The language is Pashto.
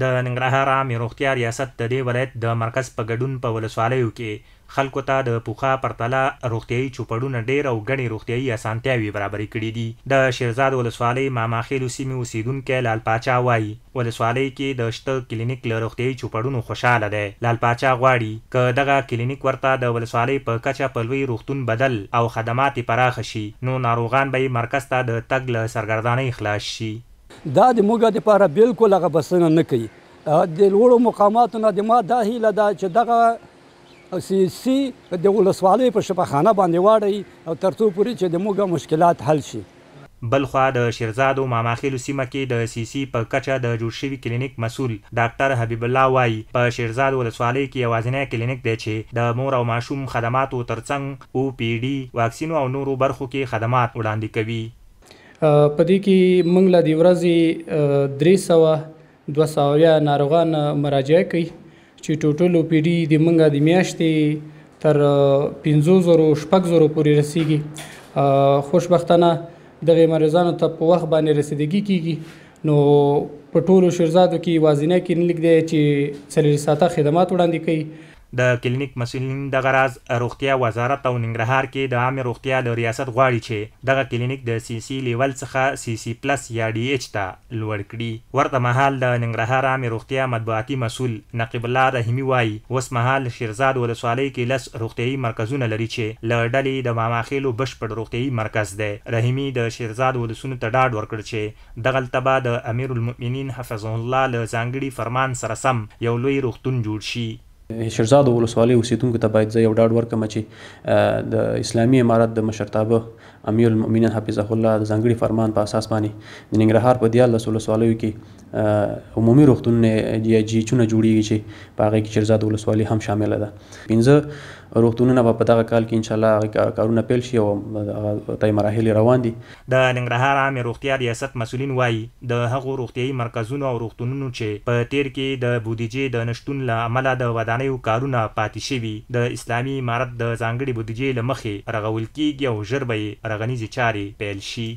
د ننګرهار عامې روغتیا ریاست د دې ولایت د مرکز په ګډون په ولسوالیو کې خلکو ته د پخوا پرتله روغتیايي چوپړونه ډېر او ګڼې روغتیايي اسانتیاوې برابرې کړې دي. د شېرزاد ولسوالۍ ماماخېلو سیمې اوسېدونکی لال پاچا وايي، ولسوالۍ کې د شته کلینیک له روغتیايي چوپړونو خوشاله دی. لال پاچا غواړي، که دغه کلینیک ورته د ولسوالۍ په کچه په لوی روغتون بدل او خدمات یې پراخه شي، نو ناروغان به یې مرکز ته د تګ له سرګردانۍ خلاص شي. دا د موږ دپاره بالکل هغه بسنه نه کوي. د لوړو مقاماتو نه د ما دا هیله ده چې دغه سي د ولسوالۍ په شفاخانه باندې واړوي او تر څو پورې چې د موږ مشکلات حل شي. بلخوا د شیرزادو ماماخېلو سیمه کې د سي سي په کچه د جوړ شوي کلینیک مسول ډاکټر حبیب الله وايي، په شیرزاد ولسوالۍ کې یوازینی کلینیک دی چې د مور او ماشوم خدماتو ترڅنګ او پي ډي، واکسینو او نورو برخو کې خدمات وړاندې کوي. په دې کې موږ له د ورځې 300 270 ناروغان مراجعه کوي چې ټوټل او پي ډي د موږ د میاشتې تر 5000 6000 پورې رسیږي. خوشبختانه دغه مریضانو ته په وخت باندې رسیدګي کیږي. نو په ټولو شیرزادو کې یوازینی کلینیک دی چې 24 ساعته خدمات وړاندې کوي. د کلینیک مسؤلین دغه راز روغتیا وزارت او ننګرهار کې د عامې روغتیا له ریاست غواړي چې دغه کلینیک د سي سي لیول څخه سي سي پلس یا ډي ایچ ته لوړ کړي. ورته مهال د ننګرهار عامې روغتیا مطبوعاتي مسؤل نقیب الله رحیمي وايي، اوس مهال شیرزاد ولسوالۍ کې 10 روغتیايي مرکزونه لري چې له ډلې د ماماخېلو بشپړ روغتیايي مرکز دی. رحیمي د شیرزاد ولسونو ته ډاډ ورکړ چې دغلته به د امیرالمؤمنین حفظه الله له ځانګړي فرمان سره سم یو لوی روغتون جوړ شي. شیرزادو ولسوالۍ اوسېدونکو ته باید زه یو ډاډ ورکړم چې د اسلامي امارت د مشرتابه امیر المؤمنین حفظه الله د ځانګړي فرمان په اساس باندې د ننګرهار په 13 ولسوالیو کې عمومي روغتونونه یا جي ایچونه جوړیږي چې په هغې کې شیرزاد ولسوالي هم شامله ده. 5 روغتونونه به په دغه کال کې انشاءالله هغه کارونه پیل شي او هغه طی مراحل روان دي. د ننګرهار عامې روغتیا ریاست مسؤلین وايي، د هغو روغتیايي مرکزونو او روغتونونو چې په تېر کې د بودیجې د نشتون له امله د ودانیو کارونه پاتې شوي، د اسلامي امارت د ځانګړې بودیجې له مخې رغول کېږي او ژر به یې رغنیزې چارې پیل شي.